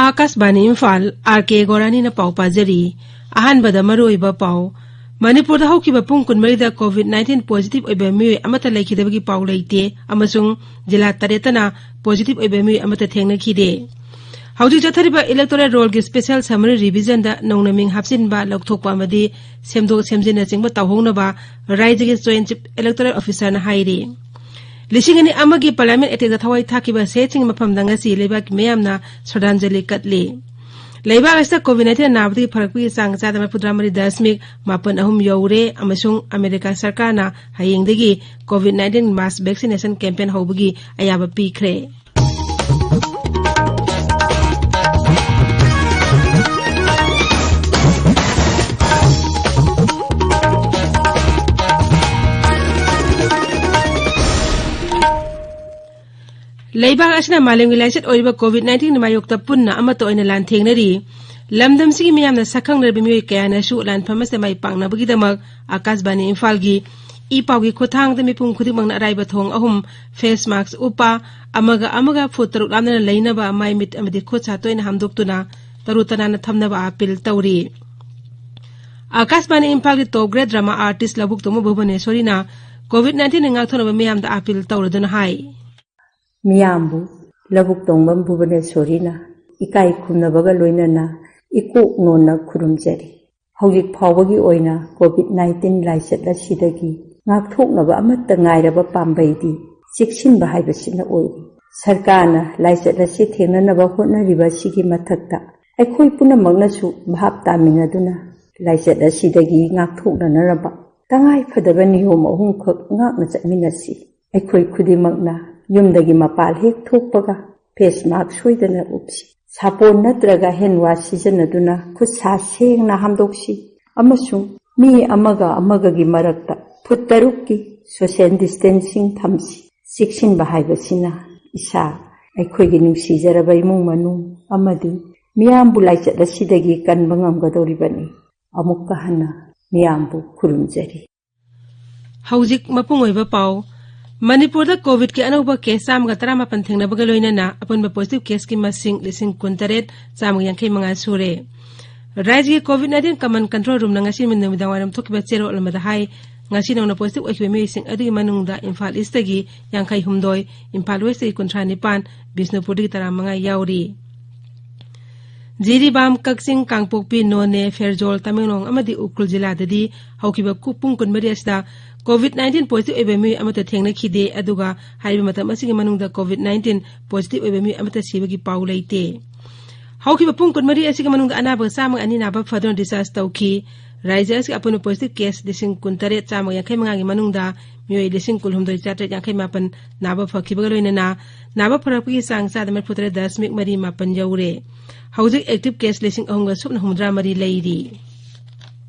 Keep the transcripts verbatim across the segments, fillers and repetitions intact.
ꯑꯥꯀꯥꯁꯕꯥꯅꯤ Imphal, R ꯀꯦ ꯒꯣꯔꯥꯅꯤꯅ ꯄꯥꯎ ꯄꯥꯖꯔꯤ꯫ ꯑꯍꯥꯟꯕꯗ ꯃꯔꯨꯑꯣꯏꯕ ꯄꯥꯎ꯫ ꯃꯅꯤꯄꯨꯔꯗ ꯍꯧꯈꯤꯕ ꯄꯨꯡ ꯀꯨꯟꯃꯔꯤꯗ COVID nineteen positive ꯑꯣꯏꯕ ꯃꯤꯑꯣꯏ ꯑꯃꯠꯇ ꯂꯩꯈꯤꯗꯕꯒꯤ ꯄꯥꯎ ꯂꯩꯇꯦ ꯑꯃꯁꯨꯡ ꯖꯤꯂꯥ ꯇꯔꯦꯠꯇꯅ positive ꯑꯣꯏꯕ ꯃꯤꯑꯣꯏ ꯑꯃꯠꯇ ꯊꯦꯡꯅꯈꯤꯗꯦ꯫ ꯍꯧꯖꯤꯛ ꯆꯠꯊꯔꯤꯕ electoral rollꯒꯤ special summary revisionꯗ ꯅꯧꯅ ꯃꯤꯡ ꯍꯥꯞꯆꯤꯟꯕ, ꯂꯧꯊꯣꯛꯄ ꯑꯃꯗꯤ ꯁꯦꯝꯗꯣꯛ ꯁꯦꯝꯖꯤꯟꯅꯆꯤꯡꯕ ꯇꯧꯍꯧꯅꯕ ꯔꯥꯖ꯭ꯌꯒꯤ Joint Chief Electoral Officerꯅ ꯍꯥꯏꯔꯤ꯫ ꯂꯤꯁꯤꯡ ꯑꯅꯤ ꯑꯃꯒꯤ Parliament Attackꯇ ꯊꯋꯥꯏ ꯊꯥꯈꯤꯕ ꯁꯍꯤꯗꯁꯤꯡꯒꯤ ꯃꯐꯝꯗ ꯉꯁꯤ ꯂꯩꯕꯥꯛꯀꯤ ꯃꯤꯌꯥꯝꯅ ꯁ꯭ꯔꯗꯥꯟꯖꯂꯤ ꯀꯠꯂꯤ꯫ ꯂꯩꯕꯥꯛ ꯑꯁꯤꯗ COVID nineteen ꯅꯥꯕꯗꯒꯤ ꯐꯔꯛꯄꯒꯤ ꯆꯥꯡ ꯆꯥꯗ ꯃꯔꯤꯐꯨꯇꯔꯥ ꯃꯔꯤ ꯗꯁꯃꯤꯛ ꯃꯥꯄꯟ ꯑꯍꯨꯝ ꯌꯧꯔꯦ ꯑꯃꯁꯨꯡ ꯑꯃꯦꯔꯤꯀꯥ ꯁꯔꯀꯥꯔꯅ ꯍꯌꯦꯡꯗꯒꯤ COVID nineteen mass vaccination campaign ꯍꯧꯕꯒꯤ ꯑꯌꯥꯕ ꯄꯤꯈ꯭ꯔꯦ꯫ ꯂꯩꯕꯥꯛ ꯑꯁꯤꯅ ꯃꯥꯂꯦꯝꯒꯤ ꯂꯥꯏꯆꯠ ꯑꯣꯏꯔꯤꯕ COVID nineteen ꯃꯥꯌꯣꯛꯇ ꯄꯨꯟꯅ ꯑꯃꯠꯇ ꯑꯣꯏꯅ ꯂꯥꯟꯊꯦꯡꯅꯔꯤ꯫ ꯂꯝꯗꯝꯁꯤꯒꯤ ꯃꯤꯌꯥꯝꯅ ꯁꯛꯈꯪꯅꯔꯕ ꯃꯤꯑꯣꯏ ꯀꯌꯥꯅꯁꯨ ꯂꯥꯟꯐꯝ ꯑꯁꯤꯗ ꯃꯥꯏ ꯄꯥꯛꯅꯕꯒꯤꯗꯃꯛ ꯑꯥꯀꯥꯁꯕꯥꯅꯤ ꯏꯝꯐꯥꯜꯒꯤ ꯏ ꯄꯥꯎꯒꯤ ꯈꯨꯠꯊꯥꯡꯗ ꯃꯤꯄꯨꯝ ꯈꯨꯗꯤꯡꯃꯛꯅ ꯑꯔꯥꯏꯕ ꯊꯣꯡ ꯑꯍꯨꯝ, face mask ꯎꯞꯄ, ꯑꯃꯒ ꯑꯃꯒ ꯐꯨꯠ ꯇꯔꯨꯛ ꯂꯥꯞꯅꯅ ꯂꯩꯅꯕ, ꯃꯥꯏ ꯃꯤꯠ ꯑꯃꯗꯤ ꯈꯨꯠ ꯁꯥ ꯇꯣꯏꯅ ꯍꯥꯝꯗꯣꯛꯇꯨꯅ ꯇꯔꯨ ꯇꯅꯥꯟꯅ ꯊꯝꯅꯕ ꯑꯥꯄꯤꯜ ꯇꯧꯔꯤ꯫ ꯑꯥꯀꯥꯁꯕꯥꯅꯤ ꯏꯝꯐꯥꯜꯒꯤ top grade drama artist ꯂꯧꯕꯨꯛꯇꯣꯡꯕ ꯚꯨꯕꯅꯦꯁꯣꯔꯤꯅ COVID nineteen ꯅ ꯉꯥꯛꯊꯣꯛꯅꯕ ꯃꯤꯌꯥꯝꯗ ꯑꯥꯄꯤꯜ ꯇꯧꯔꯗꯨꯅ ꯍꯥꯏ꯫ ꯃꯤꯌꯥꯝꯕꯨ ꯂꯧꯕꯨꯛꯇꯣꯡꯕꯝ ꯚꯨꯕꯅꯦꯁꯣꯔꯤꯅ ꯏꯀꯥꯏ ꯈꯨꯝꯅꯕꯒ ꯂꯣꯏꯅꯅ ꯏꯀꯣꯛ ꯅꯣꯟꯅ ꯈꯨꯔꯨꯝꯖꯔꯤ꯫ ꯍꯧꯖꯤꯛ ꯐꯥꯎꯕꯒꯤ ꯑꯣꯏꯅ COVID nineteen ꯂꯥꯏꯆꯠ ꯑꯁꯤꯗꯒꯤ ꯉꯥꯛꯊꯣꯛꯅꯕ ꯑꯃꯠꯇ ꯉꯥꯏꯔꯕ ꯄꯥꯝꯕꯩꯗꯤ ꯆꯦꯛꯁꯤꯟꯕ ꯍꯥꯏꯕꯁꯤꯅ ꯑꯣꯏꯔꯤ꯫ ꯁꯔꯀꯥꯔꯅ ꯂꯥꯏꯆꯠ ꯑꯁꯤ ꯊꯦꯡꯅꯅꯕ ꯍꯣꯠꯅꯔꯤꯕ ꯑꯁꯤꯒꯤ ꯃꯊꯛꯇ ꯑꯩꯈꯣꯏ ꯄꯨꯝꯅꯃꯛꯅꯁꯨ ꯚꯥꯞ ꯇꯥꯃꯤꯟꯅꯗꯨꯅ ꯂꯥꯏꯆꯠ ꯑꯁꯤꯗꯒꯤ ꯉꯥꯛꯊꯣꯛꯅꯅꯕ ꯇꯉꯥꯏ ꯐꯗꯕ ꯅꯤꯌꯣꯝ ꯑꯍꯨꯝꯈꯛ ꯉꯥꯛꯅ ꯆꯠꯃꯤꯟꯅꯁꯤ꯫ ꯑꯩꯈꯣꯏ ꯈꯨꯗꯤꯡꯃꯛꯅ ꯌꯨꯝꯗꯒꯤ ꯃꯄꯥꯜ ꯍꯦꯛ ꯊꯣꯛꯄꯒ face mask ꯁꯣꯏꯗꯅ ꯎꯞꯁꯤ꯫ ꯁꯥꯄꯣꯟ ꯅꯠꯇ꯭ꯔꯒ hand wash ꯁꯤꯖꯤꯟꯅꯗꯨꯅ ꯈꯨꯠ ꯁꯥ ꯁꯦꯡꯅ ꯍꯥꯝꯗꯣꯛꯁꯤ ꯑꯃꯁꯨꯡ ꯃꯤ ꯑꯃꯒ ꯑꯃꯒꯒꯤ ꯃꯔꯛꯇ ꯐꯨꯠ ꯇꯔꯨꯛꯀꯤ social distancing ꯊꯝꯁꯤ꯫ ꯆꯦꯛꯁꯤꯟꯕ ꯍꯥꯏꯕꯁꯤꯅ ꯏꯁꯥ, ꯑꯩꯈꯣꯏꯒꯤ ꯅꯨꯡꯁꯤꯖꯔꯕ ꯏꯃꯨꯡ ꯃꯅꯨꯡ ꯑꯃꯗꯤ ꯃꯤꯌꯥꯝꯕꯨ ꯂꯥꯏꯆꯠ ꯑꯁꯤꯗꯒꯤ ꯀꯟꯕ ꯉꯝꯒꯗꯧꯔꯤꯕꯅꯤ꯫ ꯑꯃꯨꯛꯀ ꯍꯟꯅ ꯃꯤꯌꯥꯝꯕꯨ ꯈꯨꯔꯨꯝꯖꯔꯤ꯫ ꯍꯧꯖꯤꯛ ꯃꯄꯨꯡ ꯑꯣꯏꯕ ꯄꯥꯎ꯫ ꯃꯅꯤꯄꯨꯔꯗ ꯀꯣꯚꯤꯗꯀꯤ ꯑꯅꯧꯕ ꯀꯦꯁ ꯆꯥꯝꯃꯒ ꯇꯔꯥꯃꯥꯄꯟ ꯊꯦꯡꯅꯕꯒ ꯂꯣꯏꯅꯅ ꯑꯄꯨꯟꯕ ꯄꯣꯖꯤꯇꯤꯚ ꯀꯦꯁꯀꯤ ꯃꯁꯤꯡ ꯂꯤꯁꯤꯡ ꯀꯨꯟꯇꯔꯦꯠ ꯆꯥꯝꯃꯒ ꯌꯥꯡꯈꯩ ꯃꯉꯥ ꯁꯨꯔꯦ꯫ ꯔꯥꯖ꯭ꯌꯒꯤ ꯀꯣꯚꯤꯗ ꯅꯥꯏꯟꯇꯤꯟ ꯀꯃꯟ ꯀꯟꯇ꯭ꯔꯣꯜ ꯔꯨꯝꯅ ꯉꯁꯤ ꯅꯨꯃꯤꯗꯥꯡ ꯋꯥꯏꯔꯝ ꯊꯣꯛꯈꯤꯕ ꯆꯦꯔꯣꯜ ꯑꯃꯗ ꯍꯥꯏ, ꯉꯁꯤ ꯅꯧꯅ ꯄꯣꯖꯤꯇꯤꯚ ꯑꯣꯏꯈꯤꯕ ꯃꯤꯑꯣꯏꯁꯤꯡ ꯑꯗꯨꯒꯤ ꯃꯅꯨꯡꯗ ꯏꯝꯐꯥꯜ ꯏꯁꯇꯒꯤ ꯌꯥꯡꯈꯩ ꯍꯨꯝꯗꯣꯏ, ꯏꯝꯐꯥꯜ ꯋꯦꯁꯇꯒꯤ ꯀꯨꯟꯊ꯭ꯔꯥ ꯅꯤꯄꯥꯟ, ꯕꯤꯁꯅꯨꯄꯨꯔꯗꯒꯤ ꯇꯔꯥꯃꯉꯥ ꯌꯥꯎꯔꯤ꯫ ꯖꯤꯔꯤꯕꯥꯝ, ꯀꯛꯆꯤꯡ, ꯀꯥꯡꯄꯣꯛꯄꯤ, ꯅꯣꯅꯦ, ꯐꯦꯔꯖꯣꯜ, ꯇꯃꯦꯡꯂꯣꯡ ꯑꯃꯗꯤ ꯎꯈ꯭ꯔꯨꯜ ꯖꯤꯂꯥꯗꯗꯤ ꯍꯧꯈꯤꯕ ꯀꯨ-, ꯄꯨꯡ ꯀꯨꯟꯃꯔꯤ ꯑꯁꯤꯗ ꯀꯣꯚꯤꯗ ꯅꯥꯏꯟꯇꯤꯟ ꯄꯣꯖꯤꯇꯤꯚ ꯑꯣꯏꯕ ꯃꯤꯑꯣꯏ ꯑꯃꯠꯇ ꯊꯦꯡꯅꯈꯤꯗꯦ꯫ ꯑꯗꯨꯒ ꯍꯥꯏꯔꯤꯕ ꯃꯇꯝ ꯑꯁꯤꯒꯤ ꯃꯅꯨꯡꯗ ꯀꯣꯚꯤꯗ ꯅꯥꯏꯟꯇꯤꯟ ꯄꯣꯖꯤꯇꯤꯚ ꯑꯣꯏꯕ ꯃꯤꯑꯣꯏ ꯑꯃꯠꯇ ꯁꯤꯕꯒꯤ ꯄꯥꯎ ꯂꯩꯇꯦ꯫ ꯍꯧꯈꯤꯕ ꯄꯨꯡ ꯀꯨꯟꯃꯔꯤ ꯑꯁꯤꯒꯤ ꯃꯅꯨꯡꯗ ꯑꯅꯥꯕ ꯆꯥꯝꯃꯒ ꯑꯅꯤ ꯅꯥꯕ ꯐꯗꯨꯅ ꯗꯤꯁꯆꯥꯔꯖ ꯇꯧꯈꯤ꯫ ꯔꯥꯖ꯭ꯌ ꯑꯁꯤꯒꯤ ꯑꯄꯨꯟꯕ ꯄꯣꯖꯤꯇꯤꯚ ꯀꯦꯁ ꯂꯤꯁꯤꯡ ꯀꯨꯟꯇꯔꯦꯠ ꯆꯥꯝꯃꯒ ꯌꯥꯡꯈꯩ ꯃꯉꯥꯒꯤ ꯃꯅꯨꯡꯗ ꯃꯤꯑꯣꯏ ꯂꯤꯁꯤꯡ ꯀꯨꯟꯍꯨꯝꯗꯣꯏ ꯆꯥꯇ꯭ꯔꯦꯠ ꯌꯥꯡꯈꯩ ꯃꯥꯄꯟ ꯅꯥꯕ ꯐꯈꯤꯕꯒ ꯂꯣꯏꯅꯅ ꯅꯥꯕ ꯐꯔꯛꯄꯒꯤ ꯆꯥꯡ ꯆꯥꯗ ꯃꯔꯤꯐꯨ ꯇꯔꯦꯠ ꯗꯁꯃꯤꯛ ꯃꯔꯤ ꯃꯥꯄꯟ ꯌꯧꯔꯦ꯫ ꯍꯧꯖꯤꯛ ꯑꯦꯛꯇꯤꯚ ꯀꯦꯁ ꯂꯤꯁꯤꯡ ꯑꯍꯨꯝꯒ ꯁꯨꯞꯅ ꯍꯨꯝꯐꯨꯇꯔꯥ ꯃꯔꯤ ꯂꯩꯔꯤ꯫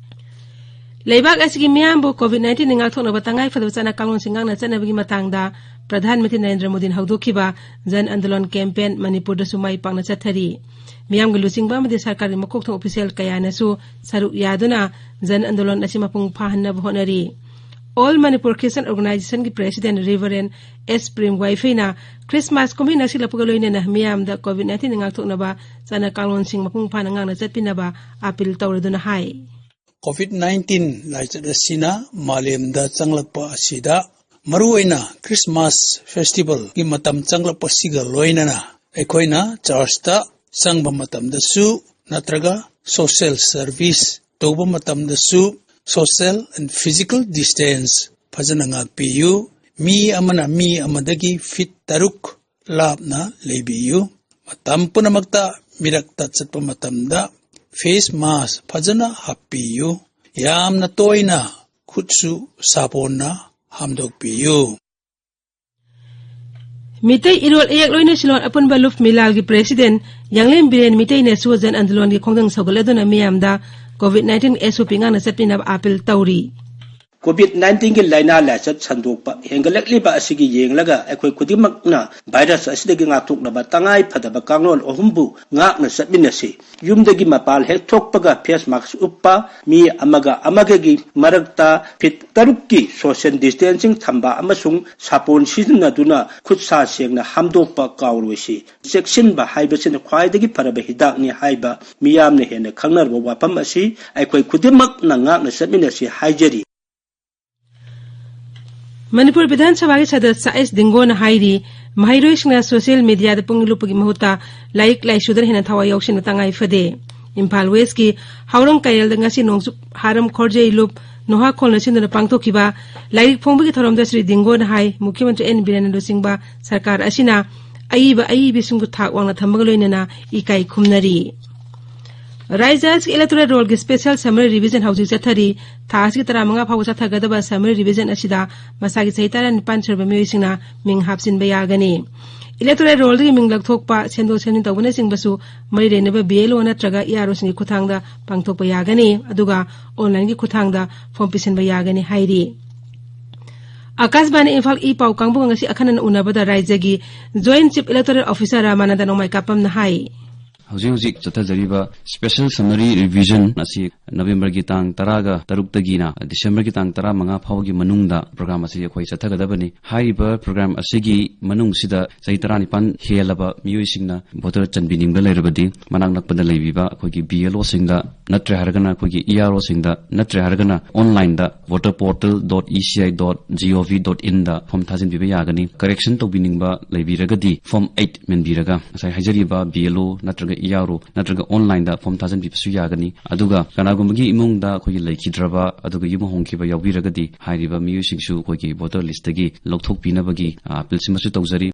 ꯂꯩꯕꯥꯛ ꯑꯁꯤꯒꯤ ꯃꯤꯌꯥꯝꯕꯨ ꯀꯣꯚꯤꯗ ꯅꯥꯏꯟꯇꯤꯟꯗꯒꯤ ꯉꯥꯛꯊꯣꯛꯅꯕ ꯇꯉꯥꯏ ꯐꯗꯕ ꯆꯠꯅ ꯀꯥꯡꯂꯣꯟꯁꯤꯡ ꯉꯥꯛꯅ ꯆꯠꯅꯕꯒꯤ ꯃꯇꯥꯡꯗ ꯄ꯭ꯔꯙꯥꯟ ꯃꯟꯇ꯭ꯔꯤ ꯅꯔꯦꯟꯗ꯭ꯔ ꯃꯣꯗꯤꯅ ꯍꯧꯗꯣꯛꯈꯤꯕ ꯖꯟ ꯑꯟꯗꯣꯂꯟ ꯀꯦꯝꯄꯦꯟ ꯃꯅꯤꯄꯨꯔꯗꯁꯨ ꯃꯥꯏ ꯄꯥꯛꯅ ꯆꯠꯊꯔꯤ꯫ ꯃꯤꯌꯥꯝꯒꯤ ꯂꯨꯆꯤꯡꯕ ꯑꯃꯗꯤ ꯁꯔꯀꯥꯔꯒꯤ ꯃꯀꯣꯛ ꯊꯣꯡꯕ ꯑꯣꯐꯤꯁꯤꯌꯦꯜ ꯀꯌꯥꯅꯁꯨ ꯁꯔꯨꯛ ꯌꯥꯗꯨꯅ ꯖꯟ ꯑꯟꯗꯣꯂꯟ ꯑꯁꯤ ꯃꯄꯨꯡ ꯐꯥꯍꯟꯅꯕ ꯍꯣꯠꯅꯔꯤ꯫ All Manipur Christian Organizationꯒꯤ ꯄ꯭ꯔꯦꯁꯤꯗꯦꯟ ꯔꯤꯚꯔꯦꯟ ꯑꯦꯁ ꯄ꯭ꯔꯦꯝ ꯋꯥꯏꯐꯩꯅ ꯈ꯭ꯔꯤꯁꯃꯥꯁ ꯀꯨꯝꯍꯩ ꯅꯛꯁꯤꯜꯂꯛꯄꯒ ꯂꯣꯏꯅꯅ ꯃꯤꯌꯥꯝꯗ ꯀꯣꯚꯤꯗ ꯅꯥꯏꯟꯇꯤꯟꯗꯒꯤ ꯉꯥꯛꯊꯣꯛꯅꯕ ꯆꯠꯅ ꯀꯥꯡꯂꯣꯟꯁꯤꯡ ꯃꯄꯨꯡ ꯐꯥꯅ ꯉꯥꯛꯅ ꯆꯠꯄꯤꯅꯕ ꯑꯥꯄꯤꯜ ꯇꯧꯔꯗꯨꯅ ꯍꯥꯏ꯫ ꯀꯣꯚꯤꯗ ꯅꯥꯏꯟꯇꯤꯟ ꯂꯥꯏꯆꯠ ꯑꯁꯤꯅ ꯃꯥꯂꯦꯝꯗ ꯆꯪꯂꯛꯄ ꯑꯁꯤꯗ ꯃꯔꯨꯑꯣꯏꯅ ꯈ꯭ꯔꯤꯁꯃꯥꯁ ꯐꯦꯁꯇꯤꯚꯦꯜꯒꯤ ꯃꯇꯝ ꯆꯪꯂꯛꯄꯁꯤꯒ ꯂꯣꯏꯅꯅ ꯑꯩꯈꯣꯏꯅ ꯆꯔꯆꯇ ꯆꯪꯕ ꯃꯇꯝꯗꯁꯨ ꯅꯠꯇ꯭ꯔꯒ ꯁꯣꯁꯤꯌꯦꯜ ꯁꯔꯚꯤꯁ ꯇꯧꯕ ꯃꯇꯝꯗꯁꯨ social and physical distance ꯐꯖꯅ ꯉꯥꯛꯄꯤꯌꯨ꯫ ꯃꯤ ꯑꯃꯅ ꯃꯤ ꯑꯃꯗꯒꯤ ꯐꯤꯠ ꯇꯔꯨꯛ ꯂꯥꯞꯅ ꯂꯩꯕꯤꯌꯨ꯫ ꯃꯇꯝ ꯄꯨꯝꯅꯃꯛꯇ ꯃꯤꯔꯛꯇ ꯆꯠꯄ ꯃꯇꯝꯗ ꯐꯦꯁ ꯃꯥꯁ ꯐꯖꯅ ꯍꯥꯞꯄꯤꯌꯨ꯫ ꯌꯥꯝꯅ ꯇꯣꯏꯅ ꯈꯨꯠꯁꯨ ꯁꯥꯄꯣꯟꯅ ꯍꯥꯝꯗꯣꯛꯄꯤꯌꯨ꯫ ꯃꯤꯇꯩ ꯏꯔꯣꯜ ꯏꯌꯦꯛ ꯂꯣꯏꯅ ꯁꯤꯂꯣꯟ ꯑꯄꯨꯟꯕ ꯂꯨꯞ ꯃꯤꯂꯥꯜꯒꯤ ꯄ꯭ꯔꯦꯁꯤꯗꯦꯟ ꯌꯥꯡꯂꯦꯝ ꯕꯤꯔꯦꯟ ꯃꯤꯇꯩꯅꯁꯨ ꯖꯟ ꯑꯟꯗꯣꯂꯟꯒꯤ ꯈꯣꯡꯖꯪ ꯁꯧꯒꯠꯂꯗꯨꯅ ꯃꯤꯌꯥꯝꯗ ꯀꯣꯚꯤꯗ ꯅꯥꯏꯟꯇꯤꯟ ꯑꯦꯁ ꯑꯣ ꯄꯤ ꯉꯥꯛꯅ ꯆꯠꯄꯤꯅꯕ ꯑꯥꯄꯤꯜ ꯇꯧꯔꯤ꯫ ꯀꯣꯚꯤꯗ ꯅꯥꯏꯟꯇꯤꯟꯒꯤ ꯂꯥꯏꯅꯥ ꯂꯥꯏꯆꯠ ꯁꯟꯗꯣꯛꯄ ꯍꯦꯟꯒꯠꯂꯛꯂꯤꯕ ꯑꯁꯤꯒꯤ ꯌꯦꯡꯂꯒ ꯑꯩꯈꯣꯏ ꯈꯨꯗꯤꯡꯃꯛꯅ ꯚꯥꯏꯔꯁ ꯑꯁꯤꯗꯒꯤ ꯉꯥꯛꯊꯣꯛꯅꯕ ꯇꯉꯥꯏ ꯐꯗꯕ ꯀꯥꯡꯂꯣꯟ ꯑꯍꯨꯝꯕꯨ ꯉꯥꯛꯅ ꯆꯠꯃꯤꯟꯅꯁꯤ꯫ ꯌꯨꯝꯗꯒꯤ ꯃꯄꯥꯟ ꯍꯦꯛ ꯊꯣꯛꯄꯒ ꯐꯦꯁ ꯃꯥꯁꯛ ꯎꯞꯄ, ꯃꯤ ꯑꯃꯒ ꯑꯃꯒꯒꯤ ꯃꯔꯛꯇ ꯐꯤꯠ ꯇꯔꯨꯛꯀꯤ ꯁꯣꯁꯤꯌꯦꯜ ꯗꯤꯁꯇꯦꯟꯁꯤꯡ ꯊꯝꯕ ꯑꯃꯁꯨꯡ ꯁꯥꯄꯣꯟ ꯁꯤꯖꯤꯟꯅꯗꯨꯅ ꯈꯨꯠ ꯁꯥ ꯁꯦꯡꯅ ꯍꯥꯝꯗꯣꯛꯄ ꯀꯥꯎꯔꯣꯏꯁꯤ꯫ ꯆꯦꯛꯁꯤꯟꯕ ꯍꯥꯏꯕꯁꯤꯅ ꯈ꯭ꯋꯥꯏꯗꯒꯤ ꯐꯔꯕ ꯍꯤꯗꯥꯛꯅꯤ ꯍꯥꯏꯕ ꯃꯤꯌꯥꯝꯅ ꯍꯦꯟꯅ ꯈꯪꯅꯔꯕ ꯋꯥꯐꯝ ꯑꯁꯤ ꯑꯩꯈꯣꯏ ꯈꯨꯗꯤꯡꯃꯛꯅ ꯉꯥꯛꯅ ꯆꯠꯃꯤꯟꯅꯁꯤ ꯍꯥꯏꯖꯔꯤ꯫ ꯃꯅꯤꯄꯨꯔ ꯕꯤꯙꯥꯟ ꯁꯚꯥꯒꯤ ꯁꯗꯁ꯭ꯌ ꯑꯦꯁ ꯗꯤꯡꯒꯣꯅ ꯍꯥꯏꯔꯤ, ꯃꯍꯩꯔꯣꯏꯁꯤꯡꯅ ꯁꯣꯁꯤꯌꯦꯜ ꯃꯤꯗꯤꯌꯥꯗ ꯄꯨꯛꯅꯤꯡ ꯂꯨꯞꯄꯒꯤ ꯃꯍꯨꯠꯇ ꯂꯥꯏꯔꯤꯛ ꯂꯥꯏꯁꯨꯗ ꯍꯦꯟꯅ ꯊꯋꯥꯏ ꯌꯥꯎꯁꯤꯟꯕ ꯇꯉꯥꯏ ꯐꯗꯦ꯫ ꯏꯝꯐꯥꯜ ꯋꯦꯁꯀꯤ ꯍꯥꯎꯔꯪ ꯀꯩꯔꯦꯜꯗ ꯉꯁꯤ ꯅꯣꯡꯆꯨꯞ ꯍꯥꯔꯝ ꯈꯣꯔꯖꯩ ꯂꯨꯞ ꯅꯣꯍꯥ ꯈꯣꯜꯅ ꯁꯤꯟꯗꯨꯅ ꯄꯥꯡꯊꯣꯛꯈꯤꯕ ꯂꯥꯏꯔꯤꯛ ꯐꯣꯡꯕꯒꯤ ꯊꯧꯔꯝꯗ ꯁ꯭ꯔꯤ ꯗꯤꯡꯒꯣꯅ ꯍꯥꯏ, ꯃꯨꯈ꯭ꯌ ꯃꯟꯇ꯭ꯔꯤ ꯑꯦꯟ ꯕꯤꯔꯦꯟꯅ ꯂꯨꯆꯤꯡꯕ ꯁꯔꯀꯥꯔ ꯑꯁꯤꯅ ꯑꯏꯕ ꯑꯏꯕꯤꯁꯤꯡꯕꯨ ꯊꯥꯛ ꯋꯥꯡꯅ ꯊꯝꯕꯒ ꯂꯣꯏꯅꯅ ꯏꯀꯥꯏ ꯈꯨꯝꯅꯔꯤ꯫ ꯔꯥꯏꯖ꯭ꯌ ꯑꯁꯤꯒꯤ ꯏꯂꯦꯛꯇꯣꯔꯦꯜ ꯔꯣꯜꯒꯤ ꯁ꯭ꯄꯦꯁꯦꯜ ꯁꯃꯔꯤ ꯔꯤꯚꯤꯖꯟ ꯍꯧꯖꯤꯛ ꯆꯠꯊꯔꯤ꯫ ꯊꯥ ꯑꯁꯤꯒꯤ ꯇꯔꯥꯃꯉꯥ ꯐꯥꯎꯕ ꯆꯠꯊꯒꯗꯕ ꯁꯃꯔꯤ ꯔꯤꯚꯤꯖꯟ ꯑꯁꯤꯗ ꯃꯁꯥꯒꯤ ꯆꯍꯤ ꯇꯔꯥꯅꯤꯄꯥꯟ ꯁꯨꯔꯕ ꯃꯤꯑꯣꯏꯁꯤꯡꯅ ꯃꯤꯡ ꯍꯥꯞꯆꯤꯟꯕ ꯌꯥꯒꯅꯤ꯫ ꯏꯂꯦꯛꯇꯣꯔꯦꯜ ꯔꯣꯜꯗꯒꯤ ꯃꯤꯡ ꯂꯧꯊꯣꯛꯄ, ꯁꯦꯝꯗꯣꯛ ꯁꯦꯝꯖꯤꯟ ꯇꯧꯕꯅꯆꯤꯡꯕꯁꯨ ꯃꯔꯤ ꯂꯩꯅꯕ ꯕꯤ ꯑꯦꯜ ꯑꯣ ꯅꯠꯇ꯭ꯔꯒ ꯏ ꯑꯥꯔ ꯑꯣꯁꯤꯡꯒꯤ ꯈꯨꯠꯊꯥꯡꯗ ꯄꯥꯡꯊꯣꯛꯄ ꯌꯥꯒꯅꯤ, ꯑꯗꯨꯒ ꯑꯣꯟꯂꯥꯏꯟꯒꯤ ꯈꯨꯠꯊꯥꯡꯗ ꯐꯣꯔꯝ ꯄꯤꯁꯤꯟꯕ ꯌꯥꯒꯅꯤ ꯍꯥꯏꯔꯤ꯫ ꯑꯀꯥꯁꯕꯥꯅꯤ ꯏꯝꯐꯥꯜ ꯏ ꯄꯥꯎ ꯀꯥꯡꯕꯨꯒ ꯉꯁꯤ ꯑꯈꯟꯅꯅ ꯎꯅꯕꯗ ꯔꯥꯏꯖ꯭ꯌꯒꯤ joint chief electoral officer Ramanand ꯅꯣꯡꯃꯥꯏ ꯀꯥꯄꯝꯅ ꯍꯥꯏ꯫ ꯍꯧꯖꯤꯛ ꯍꯧꯖꯤꯛ ꯆꯠꯊꯖꯔꯤꯕ ꯁ꯭ꯄꯦꯁꯦꯜ ꯁꯃꯔꯤ ꯔꯤꯚꯤꯖꯟ ꯑꯁꯤ ꯅꯕꯦꯝꯕꯔꯒꯤ ꯇꯥꯡ ꯇꯔꯥꯒ ꯇꯔꯨꯛꯇꯒꯤꯅ ꯗꯤꯁꯦꯝꯕꯔꯒꯤ ꯇꯥꯡ ꯇꯔꯥꯃꯉꯥ ꯐꯥꯎꯕꯒꯤ ꯃꯅꯨꯡꯗ ꯄ꯭ꯔꯣꯒ꯭ꯔꯥꯝ ꯑꯁꯤ ꯑꯩꯈꯣꯏ ꯆꯠꯊꯒꯗꯕꯅꯤ꯫ ꯍꯥꯏꯔꯤꯕ ꯄ꯭ꯔꯣꯒ꯭ꯔꯥꯝ ꯑꯁꯤꯒꯤ ꯃꯅꯨꯡꯁꯤꯗ ꯆꯍꯤ ꯇꯔꯥꯅꯤꯄꯥꯟ ꯍꯦꯜꯂꯕ ꯃꯤꯑꯣꯏꯁꯤꯡꯅ ꯚꯣꯇꯔ ꯆꯟꯕꯤꯅꯤꯡꯕ ꯂꯩꯔꯕꯗꯤ ꯃꯅꯥꯛ ꯅꯛꯄꯗ ꯂꯩꯕꯤꯕ ꯑꯩꯈꯣꯏꯒꯤ ꯕꯤ ꯑꯦꯜ ꯑꯣꯁꯤꯡꯗ ꯅꯠꯇ꯭ꯔꯦ ꯍꯥꯏꯔꯒꯅ ꯑꯩꯈꯣꯏꯒꯤ ꯏ ꯑꯥꯔ ꯑꯣꯁꯤꯡꯗ ꯅꯠꯇ꯭ꯔꯦ ꯍꯥꯏꯔꯒꯅ ꯑꯣꯟꯂꯥꯏꯟꯗ voter portal dot E C I dot G O V dot in ꯗ ꯐꯣꯔꯝ ꯊꯥꯖꯤꯟꯕꯤꯕ ꯌꯥꯒꯅꯤ꯫ ꯀꯔꯦꯛꯁꯟ ꯇꯧꯕꯤꯅꯤꯡꯕ ꯂꯩꯕꯤꯔꯒꯗꯤ ꯐꯣꯔꯝ ꯑꯩꯠ ꯃꯦꯟꯕꯤꯔꯒ ꯉꯁꯥꯏ ꯍꯥꯏꯖꯔꯤꯕ ꯕꯤ ꯑꯦꯜ ꯑꯣ ꯅꯠꯇ꯭ꯔꯒ ꯏ ꯑꯥꯔ ꯑꯣ ꯅꯠꯇ꯭ꯔꯒ ꯑꯣꯟꯂꯥꯏꯟꯗ ꯐꯣꯔꯝ ꯊꯥꯖꯤꯟꯕꯤꯕꯁꯨ ꯌꯥꯒꯅꯤ꯫ ꯑꯗꯨꯒ ꯀꯅꯥꯒꯨꯝꯕꯒꯤ ꯏꯃꯨꯡꯗ ꯑꯩꯈꯣꯏꯒꯤ ꯂꯩꯈꯤꯗ꯭ꯔꯕ ꯑꯗꯨꯒ ꯌꯨꯝ ꯍꯣꯡꯈꯤꯕ ꯌꯥꯎꯕꯤꯔꯒꯗꯤ ꯍꯥꯏꯔꯤꯕ ꯃꯤꯑꯣꯏꯁꯤꯡꯁꯨ ꯑꯩꯈꯣꯏꯒꯤ ꯚꯣꯇꯔ ꯂꯤꯁꯇꯒꯤ ꯂꯧꯊꯣꯛꯄꯤꯅꯕꯒꯤ, ꯑ, ꯑꯄꯤꯜꯁꯤꯃꯁꯨ ꯇꯧꯖꯔꯤ꯫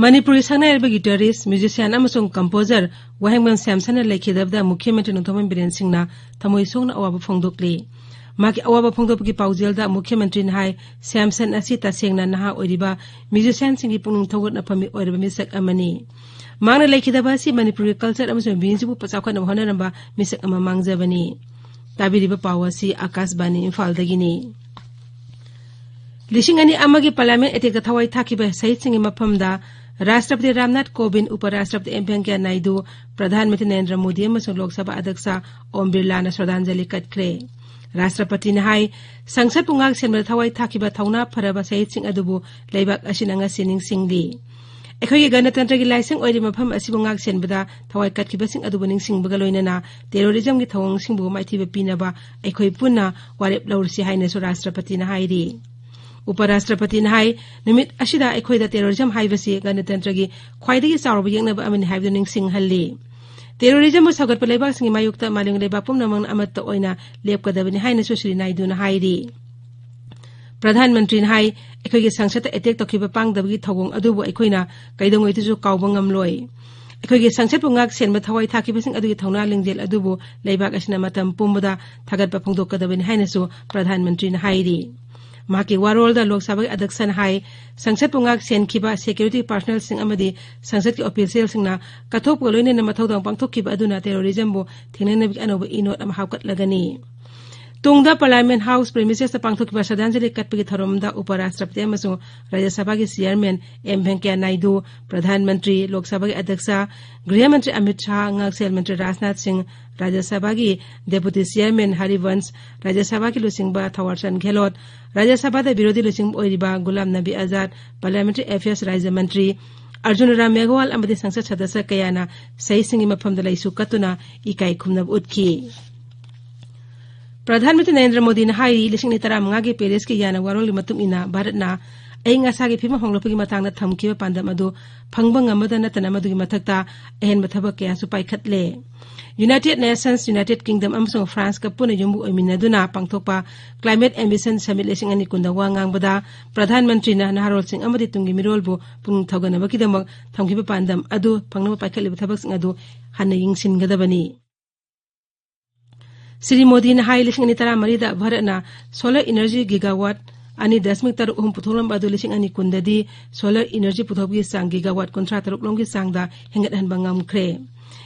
ꯃꯅꯤꯄꯨꯔꯒꯤ ꯁꯛꯅꯥꯏꯔꯕ ꯒꯤꯇꯥꯔꯤꯁ, ꯃ꯭ꯌꯨꯖꯤꯁꯤꯌꯥꯟ ꯑꯃꯁꯨꯡ ꯀꯝꯄꯣꯖꯔ ꯋꯥꯍꯦꯡꯕꯝ ꯁ꯭ꯌꯥꯝꯁꯟꯅ ꯂꯩꯈꯤꯗꯕꯗ ꯃꯨꯈ꯭ꯌ ꯃꯟꯇ꯭ꯔꯤ ꯅꯣꯡꯊꯣꯝꯕꯝ ꯕꯤꯔꯦꯟ ꯁꯤꯡꯅ ꯊꯃꯣꯏ ꯁꯣꯛꯅ ꯑꯋꯥꯕ ꯐꯣꯡꯗꯣꯛꯂꯤ꯫ ꯃꯍꯥꯛꯀꯤ ꯑꯋꯥꯕ ꯐꯣꯡꯗꯣꯛꯄꯒꯤ ꯄꯥꯎꯖꯦꯜꯗ ꯃꯨꯈ꯭ꯌ ꯃꯟꯇ꯭ꯔꯤꯅ ꯍꯥꯏ, ꯁ꯭ꯌꯥꯝꯁꯟ ꯑꯁꯤ ꯇꯁꯦꯡꯅ ꯅꯍꯥ ꯑꯣꯏꯔꯤꯕ ꯃ꯭ꯌꯨꯖꯤꯁꯤꯌꯥꯟꯁꯤꯡꯒꯤ ꯄꯨꯛꯅꯤꯡ ꯊꯧꯒꯠꯅꯐꯝ ꯑꯣꯏꯔꯕ ꯃꯤꯁꯛ ꯑꯃꯅꯤ꯫ ꯃꯍꯥꯛꯅ ꯂꯩꯈꯤꯗꯕ ꯑꯁꯤ ꯃꯅꯤꯄꯨꯔꯒꯤ ꯀꯜꯆꯔ ꯑꯃꯁꯨꯡ ꯃ꯭ꯌꯨꯖꯤꯛꯄꯨ ꯆꯥꯎꯈꯠꯅꯕ ꯍꯣꯠꯅꯔꯝꯕ ꯃꯤꯁꯛ ꯑꯃ ꯃꯥꯡꯖꯕꯅꯤ꯫ ꯇꯥꯕꯤꯔꯤꯕ ꯄꯥꯎ ꯑꯁꯤ ꯑꯥꯀꯥꯁꯕꯥꯅꯤ ꯏꯝꯐꯥꯜꯗꯒꯤꯅꯤ꯫ ꯂꯤꯁꯤꯡ ꯑꯅꯤ ꯑꯃꯒꯤ ꯄꯥꯔꯂꯤꯌꯥꯃꯦꯟ ꯑꯦꯇꯦꯛꯇ ꯊꯋꯥꯏ ꯊꯥꯈꯤꯕ ꯁꯍꯤꯗꯁꯤꯡꯒꯤ ꯃꯐꯝꯗ ꯔꯥꯁꯇ꯭ꯔꯄꯇꯤ ꯔꯥꯝꯅꯥꯊ ꯀꯣꯕꯤꯟꯗ, ꯎꯄ ꯔꯥꯁꯇ꯭ꯔꯄꯇꯤ ꯑꯦꯝ ꯚꯦꯡꯀꯌꯥ ꯅꯥꯏꯗꯨ, ꯄ꯭ꯔꯙꯥꯟ ꯃꯟꯇ꯭ꯔꯤ ꯅꯔꯦꯟꯗ꯭ꯔ ꯃꯣꯗꯤ ꯑꯃꯁꯨꯡ ꯂꯣꯛ ꯁꯚꯥ ꯑꯗ꯭ꯌꯛꯁ ꯑꯣꯝ ꯕꯤꯔꯂꯥꯅ ꯁ꯭ꯔꯗꯥꯟꯖꯂꯤ ꯀꯠꯈ꯭ꯔꯦ꯫ ꯔꯥꯁꯇ꯭ꯔꯄꯇꯤꯅ ꯍꯥꯏ, ꯁꯪꯁꯠꯄꯨ ꯉꯥꯛ ꯁꯦꯟꯕꯗ ꯊꯋꯥꯏ ꯊꯥꯈꯤꯕ ꯊꯧꯅꯥ ꯐꯔꯕ ꯁꯍꯤꯗꯁꯤꯡ ꯑꯗꯨꯕꯨ ꯂꯩꯕꯥꯛ ꯑꯁꯤꯅ ꯉꯁꯤ ꯅꯤꯡꯁꯤꯡꯂꯤ꯫ ꯑꯩꯈꯣꯏꯒꯤ ꯒꯅꯇꯟꯇ꯭ꯔꯒꯤ ꯂꯥꯏꯁꯪ ꯑꯣꯏꯔꯤꯕ ꯃꯐꯝ ꯑꯁꯤꯕꯨ ꯉꯥꯛ ꯁꯦꯟꯕꯗ ꯊꯋꯥꯏ ꯀꯠꯈꯤꯕꯁꯤꯡ ꯑꯗꯨꯕꯨ ꯅꯤꯡꯁꯤꯡꯕꯒ ꯂꯣꯏꯅꯅ ꯇꯦꯔꯣꯔꯤꯖꯝꯒꯤ ꯊꯧꯑꯣꯡꯁꯤꯡꯕꯨ ꯃꯥꯏꯊꯤꯕ ꯄꯤꯅꯕ ꯑꯩꯈꯣꯏ ꯄꯨꯟꯅ ꯋꯥꯔꯦꯞ ꯂꯧꯔꯁꯤ ꯍꯥꯏꯅꯁꯨ ꯔꯥꯁꯇ꯭ꯔꯄꯇꯤꯅ ꯍꯥꯏꯔꯤ꯫ ꯎꯄ ꯔꯥꯁꯇ꯭ꯔꯄꯇꯤꯅ ꯍꯥꯏ, ꯅꯨꯃꯤꯠ ꯑꯁꯤꯗ ꯑꯩꯈꯣꯏꯗ ꯇꯦꯔꯣꯔꯤꯖꯝ ꯍꯥꯏꯕꯁꯤ ꯒꯅꯇꯟꯇ꯭ꯔꯒꯤ ꯈ꯭ꯋꯥꯏꯗꯒꯤ ꯆꯥꯎꯔꯕ ꯌꯦꯛꯅꯕ ꯑꯃꯅꯤ ꯍꯥꯏꯕꯗꯨ ꯅꯤꯡꯁꯤꯡꯍꯜꯂꯤ꯫ ꯇꯦꯔꯣꯔꯤꯖꯝꯕꯨ ꯁꯧꯒꯠꯄ ꯂꯩꯕꯥꯛꯁꯤꯡꯒꯤ ꯃꯥꯌꯣꯛꯇ ꯃꯥꯂꯦꯝꯒꯤ ꯂꯩꯕꯥꯛ ꯄꯨꯝꯅꯃꯛꯅ ꯑꯃꯠꯇ ꯑꯣꯏꯅ ꯂꯦꯞꯀꯗꯕꯅꯤ ꯍꯥꯏꯅꯁꯨ ꯁ꯭ꯔꯤ ꯅꯥꯏꯗꯨꯅ ꯍꯥꯏꯔꯤ꯫ ꯄ꯭ꯔꯙꯥꯟ ꯃꯟꯇ꯭ꯔꯤꯅ ꯍꯥꯏ, ꯑꯩꯈꯣꯏꯒꯤ ꯁꯪꯁꯠꯇ ꯑꯦꯇꯦꯛ ꯇꯧꯈꯤꯕ ꯄꯥꯡꯗꯕꯒꯤ ꯊꯧꯑꯣꯡ ꯑꯗꯨꯕꯨ ꯑꯩꯈꯣꯏꯅ ꯀꯩꯗꯧꯉꯩꯗꯁꯨ ꯀꯥꯎꯕ ꯉꯝꯂꯣꯏ꯫ ꯑꯩꯈꯣꯏꯒꯤ ꯁꯪꯁꯠꯄꯨ ꯉꯥꯛ ꯁꯦꯟꯕ ꯊꯋꯥꯏ ꯊꯥꯈꯤꯕꯁꯤꯡ ꯑꯗꯨꯒꯤ ꯊꯧꯅꯥ ꯂꯤꯡꯖꯦꯜ ꯑꯗꯨꯕꯨ ꯂꯩꯕꯥꯛ ꯑꯁꯤꯅ ꯃꯇꯝ ꯄꯨꯝꯕꯗ ꯊꯥꯒꯠꯄ ꯐꯣꯡꯗꯣꯛꯀꯗꯕꯅꯤ ꯍꯥꯏꯅꯁꯨ ꯄ꯭ꯔꯙꯥꯟ ꯃꯟꯇ꯭ꯔꯤꯅ ꯍꯥꯏꯔꯤ꯫ ꯃꯍꯥꯛꯀꯤ ꯋꯥꯔꯣꯜꯗ ꯂꯣꯛ ꯁꯚꯥꯒꯤ ꯑꯗ꯭ꯌꯛꯁꯅ ꯍꯥꯏ, ꯁꯪꯁꯠꯄꯨ ꯉꯥꯛ ꯁꯦꯟꯈꯤꯕ ꯁꯦꯀ꯭ꯌꯨꯔꯤꯇꯤ ꯄꯥꯔꯁꯅꯦꯜꯁꯤꯡ ꯑꯃꯗꯤ ꯁꯪꯁꯠꯀꯤ ꯑꯣꯐꯤꯁꯤꯌꯦꯜꯁꯤꯡꯅ ꯀꯠꯊꯣꯛꯄꯒ ꯂꯣꯏꯅꯅ ꯃꯊꯧꯗꯥꯡ ꯄꯥꯡꯊꯣꯛꯈꯤꯕ ꯑꯗꯨꯅ ꯇꯦꯔꯣꯔꯤꯖꯝꯕꯨ ꯊꯦꯡꯅꯅꯕꯒꯤ ꯑꯅꯧꯕ ꯏꯅꯣꯠ ꯑꯃ ꯍꯥꯞꯀꯠꯂꯒꯅꯤ꯫ ꯇꯨꯡꯗ ꯄꯥꯔꯂꯤꯌꯥꯃꯦꯟ ꯍꯥꯎꯁ ꯄ꯭ꯔꯤꯃꯤꯁꯦꯁꯇ ꯄꯥꯡꯊꯣꯛꯈꯤꯕ ꯁ꯭ꯔꯗꯥꯟꯖꯂꯤ ꯀꯠꯄꯒꯤ ꯊꯧꯔꯝꯗ ꯎꯄ ꯔꯥꯁꯇ꯭ꯔꯄꯇꯤ ꯑꯃꯁꯨꯡ ꯔꯥꯖ꯭ꯌ ꯁꯚꯥꯒꯤ ꯆꯤꯌꯥꯔꯃꯦꯟ ꯑꯦꯝ ꯚꯦꯡꯀꯌꯥ ꯅꯥꯏꯗꯨ, ꯄ꯭ꯔꯙꯥꯟ ꯃꯟꯇ꯭ꯔꯤ, ꯂꯣꯛ ꯁꯚꯥꯒꯤ ꯑꯗ꯭ꯌꯛꯁ, ꯒ꯭ꯔꯤꯍ ꯃꯟꯇ꯭ꯔꯤ ꯑꯃꯤꯠ ꯁꯥꯍ, ꯉꯥꯛꯁꯦꯜ ꯃꯟꯇ꯭ꯔꯤ ꯔꯥꯖꯅꯥꯊ ꯁꯤꯡ, ꯔꯥꯖ꯭ꯌ ꯁꯚꯥꯒꯤ ꯗꯦꯄꯨꯇꯤ ꯆꯤꯌꯥꯔꯃꯦꯟ ꯍꯔꯤꯕꯟꯁ, ꯔꯥꯖ꯭ꯌ ꯁꯚꯥꯒꯤ ꯂꯨꯆꯤꯡꯕ ꯊꯥꯋꯔꯆꯟꯗ ꯒꯦꯍꯂꯣꯠ, ꯔꯥꯖ꯭ꯌ ꯁꯚꯥꯗ ꯕꯤꯔꯣꯙꯤ ꯂꯨꯆꯤꯡꯕ ꯑꯣꯏꯔꯤꯕ ꯒꯨꯂꯥꯝ ꯅꯕꯤ ꯑꯖꯥꯗ, ꯄꯥꯔꯂꯤꯌꯥꯃꯦꯟꯇ꯭ꯔꯤ ꯑꯦꯐꯤꯌꯔꯁ ꯔꯥꯖ꯭ꯌ ꯃꯟꯇ꯭ꯔꯤ ꯑꯔꯖꯨꯟ ꯔꯥꯝ ꯃꯦꯘꯋꯥꯜ ꯑꯃꯗꯤ ꯁꯪꯁꯠ ꯁꯗꯁ꯭ꯌ ꯀꯌꯥꯅ ꯁꯍꯤꯗꯁꯤꯡꯒꯤ ꯃꯐꯝꯗ ꯂꯩꯁꯨ ꯀꯠꯇꯨꯅ ꯏꯀꯥꯏ ꯈꯨꯝꯅꯕ ꯎꯠꯈꯤ꯫ ꯄ꯭ꯔꯙꯥꯟ ꯃꯟꯇ꯭ꯔꯤ ꯅꯔꯦꯟꯗ꯭ꯔ ꯃꯣꯗꯤꯅ ꯍꯥꯏꯔꯤ, ꯂꯤꯁꯤꯡ ꯑꯅꯤ ꯇꯔꯥꯃꯉꯥꯒꯤ ꯄꯦꯔꯤꯁꯀꯤ ꯌꯥꯅ ꯋꯥꯔꯣꯜꯒꯤ ꯃꯇꯨꯡ ꯏꯟꯅ ꯚꯥꯔꯠꯅ ꯑꯏꯪ ꯑꯁꯥꯒꯤ ꯐꯤꯕꯝ ꯍꯣꯡꯂꯛꯄꯒꯤ ꯃꯇꯥꯡꯗ ꯊꯝꯈꯤꯕ ꯄꯥꯟꯗꯝ ꯑꯗꯨ ꯐꯪꯕ ꯉꯝꯕꯗ ꯅꯠꯇꯅ ꯃꯗꯨꯒꯤ ꯃꯊꯛꯇ ꯑꯍꯦꯟꯕ ꯊꯕꯛ ꯀꯌꯥꯁꯨ ꯄꯥꯏꯈꯠꯂꯦ꯫ ꯌꯨꯅꯥꯏꯇꯦꯗ ꯅꯦꯁꯟꯁ, ꯌꯨꯅꯥꯏꯇꯦꯗ ꯀꯤꯡꯗꯝ ꯑꯃꯁꯨꯡ ꯐ꯭ꯔꯥꯟꯁꯀ ꯄꯨꯟꯅ ꯌꯨꯝꯕꯨ ꯑꯣꯏꯃꯤꯟꯅꯗꯨꯅ ꯄꯥꯡꯊꯣꯛꯄ ꯀ꯭ꯂꯥꯏꯃꯦꯠ ꯑꯦꯝꯕꯤꯁꯟ ꯁꯃꯤꯠ ꯂꯤꯁꯤꯡ ꯑꯅꯤ ꯀꯨꯟꯗ ꯋꯥ ꯉꯥꯡꯕꯗ ꯄ꯭ꯔꯙꯥꯟ ꯃꯟꯇ꯭ꯔꯤꯅ ꯅꯍꯥꯔꯣꯜꯁꯤꯡ ꯑꯃꯗꯤ ꯇꯨꯡꯒꯤ ꯃꯤꯔꯣꯜꯕꯨ ꯄꯨꯛꯅꯤꯡ ꯊꯧꯒꯠꯅꯕꯒꯤꯗꯃꯛ ꯊꯝꯈꯤꯕ ꯄꯥꯟꯗꯝ ꯑꯗꯨ ꯐꯪꯅꯕ ꯄꯥꯏꯈꯠꯂꯤꯕ ꯊꯕꯛꯁꯤꯡ ꯑꯗꯨ ꯍꯟꯅ ꯌꯦꯡꯁꯤꯟꯒꯗꯕꯅꯤ꯫ ꯁ꯭ꯔꯤ ꯃꯣꯗꯤꯅ ꯍꯥꯏ, ꯂꯤꯁꯤꯡ ꯑꯅꯤ ꯇꯔꯥꯃꯔꯤꯗ ꯚꯥꯔꯠꯅ solar energy gigawatt ꯑꯅꯤ ꯗꯁꯃꯤꯛ ꯇꯔꯨꯛ ꯑꯍꯨꯝ ꯄꯨꯊꯣꯛꯂꯝꯕ ꯑꯗꯨ ꯂꯤꯁꯤꯡ ꯑꯅꯤ ꯀꯨꯟꯗꯗꯤ solar energy ꯄꯨꯊꯣꯛꯄꯒꯤ ꯆꯥꯡ gigawatt ꯀꯨꯟꯊ꯭ꯔꯥ ꯇꯔꯨꯛ ꯂꯣꯝꯒꯤ ꯆꯥꯡꯗ ꯍꯦꯟꯒꯠꯍꯟꯕ ꯉꯝꯈ꯭ꯔꯦ꯫